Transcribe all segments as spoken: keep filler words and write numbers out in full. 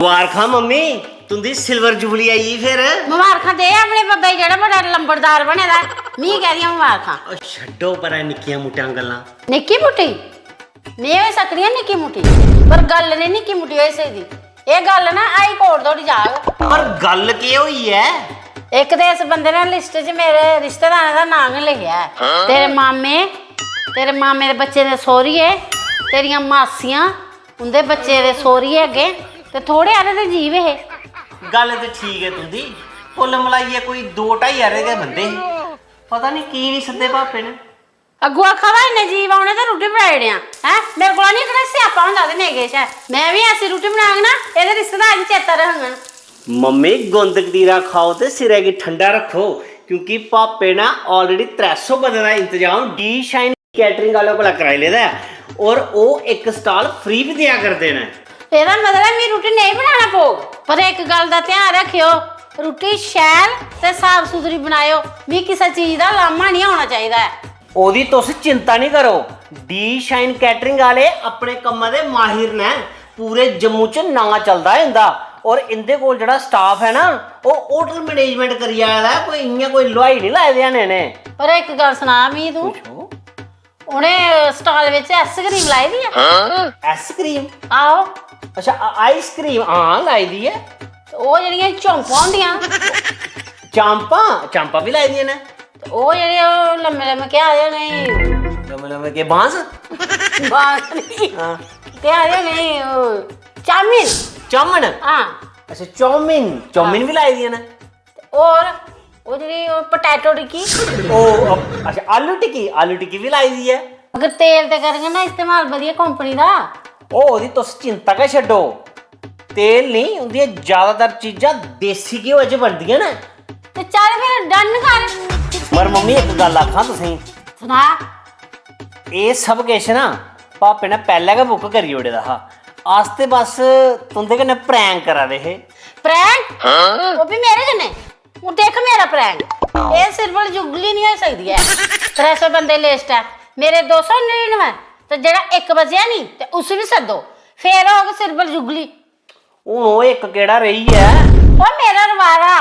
मुबारखां मम्मी, तुंदी silver jubilee आई गेई फिर। मबारखां दे अपने बब्बै गी, जेह्ड़ा बड़ा लंबड़दार बने दा ऐ। मी कैह्दियां मबारखां? ओ छड्डो परें निक्कियां मुट्टियां गल्लां। निक्की मुट्टी? में होई सकनी आं निक्की मुट्टी, पर गल्ल निं निक्की मुट्टी होई सकदी। एह् गल्ल ना हाई कोर्ट धोड़ी जाग। पर गल्ल केह् होई ऐ? इक ते इस बंदे ने लिस्ट च मेरे रिश्तेदारें दा नांऽ गै लिखेआ ऐ। तेरे मामे, तेरे मामे दे बच्चे दे सौह्रिये, तेरियां मासियां, उं'दे बच्चे दे सौह्रिये अग्गें ते थोह्ड़े हारे ते जीव हे। गल्ल ते ठीक ऐ तुं'दी, कुल मलाइयै कोई दो ढाई हारे गै बंदे हे। पता निं की निं सद्दे भापे ने। अग्गुं आखा दा इन्ने जीव औने ते रुट्टी बनाई ओड़ेआं, हैं? मेरे कोला निं कदें स्यापा होंदा ते नेईं किश ऐ। में बी ऐसी रुट्टी बनाङ ना, एह्दे रिश्तेदार बी चेता रखङन। मम्मी, गुंद कतीरा खाओ ते सिरै गी ठंडा रक्खो, क्योंकि भापे ने already त्रै सौ बंदे दा इंतजाम डी शाइन कैटरिंग आह्ले कोला कराई लेदा ऐ और ओह् इक स्टाल फ्री बी देआ करदे न। एह्दा मतलब मी रुट्टी नेईं बनाना पौग, पर इक गल्ल दा ध्यान रक्खेओ, रुट्टी शैल ते साफ सुथरी बनाएओ। मी किसै चीज दा लाह्मा निं औना चाहिदा ऐ। ओह्दी तुस चिंता निं करो, डी शाइन कैटरिंग आह्ले अपने कम्मा दे माहिर न। पूरे जम्मू च नांऽ चलदा ऐ इं'दा। और इं'दे कोल जेह्ड़ा स्टाफ ऐ ना, ओह् होटल मैनेजमेंट करी आए दा ऐ, कोई इ'यां कोई लुहाई निं लाए दे हैन इ'नें। पर इक गल्ल सना मी तूं, पुच्छो। उ'नें स्टाल बिच आइसक्रीम लाई दी ऐ? आइसक्रीम? आहो। अच्छा, आ- आइसक्रीम, हां, लाई दी ऐ। ते ओह् जेह्ड़ियां चौंपां होंदियां। चांपां? चांपां बी लाई दियां न। ते ओह् जेह्ड़े ओह् लम्मे लम्मे केह् आखदे उ'नेंगी? लम्मे लम्मे केह्, बांस? बांस नहीं। हां। केह् आखदे उ'नेंगी? ओह्, चाउमीन। चाउमीन? हां। अच्छा, चाउमीन, चाउमीन हां। बी लाई दियां न। ते होर ओह् जेह्ड़ी ओह् पोटैटो टिक्की। ओह्, अ-, अच्छा, आलू टिक्की, आलू टिक्की बी लाई दी ऐ। अगर तेल ते करङन ना इस्तेमाल बधिया कंपनी दा। ओह् ओह्दी तुस चिंता गै छड्डो। तेल नेईं, उं'दियां जैदातर चीजां देसी घ्यो च बनदियां न। ते चल फिर done कर। पर मम्मी, इक गल्ल आखां तुसेंगी। सना। एह् सब किश ना भापे ने पैह्लें गै बुक करी ओड़े दा हा। अस ते बस तुं'दे कन्नै prank करा दे हे। Prank? ओह् बी मेरे कन्नै? हून दिक्ख मेरा prank। एह् सिल्वर जुबली निं होई सकदी ऐ। त्रै सौ बंदे list ऐ, मेरे दो सौ नड़िनुऐ, ते जेह्ड़ा इक बचेआ निं, ते उसी बी सद्दो, फिर होग सिल्वर जुबली। हून ओह् इक केह्ड़ा रेही ऐ? ओह् मेरा रबारा।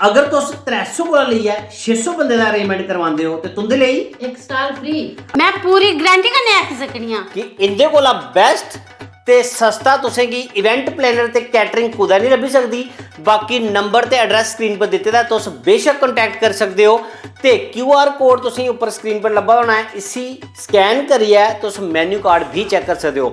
अगर तुस त्रै सौ कोला लेइयै छे सौ बंदे दा arrangement करवांदे ओ ते तुं'दे लेई इक स्टाल free। मैं पूरी guarantee कन्नै आखी सकनी आं कि इं'दे कोला best ते सस्ता तुसें गी event planner ते catering कुतै निं लब्भी सकदी। बाकी नंबर ते address screen पर दित्ते दा ऐ, तुस बेशक contact करी सकदे ओ। ते क्यू आर कोड तुसें गी उप्पर screen पर लब्भा दा होना ऐ, इसी scan करियै तुस menu card बी check करी सकदे ओ।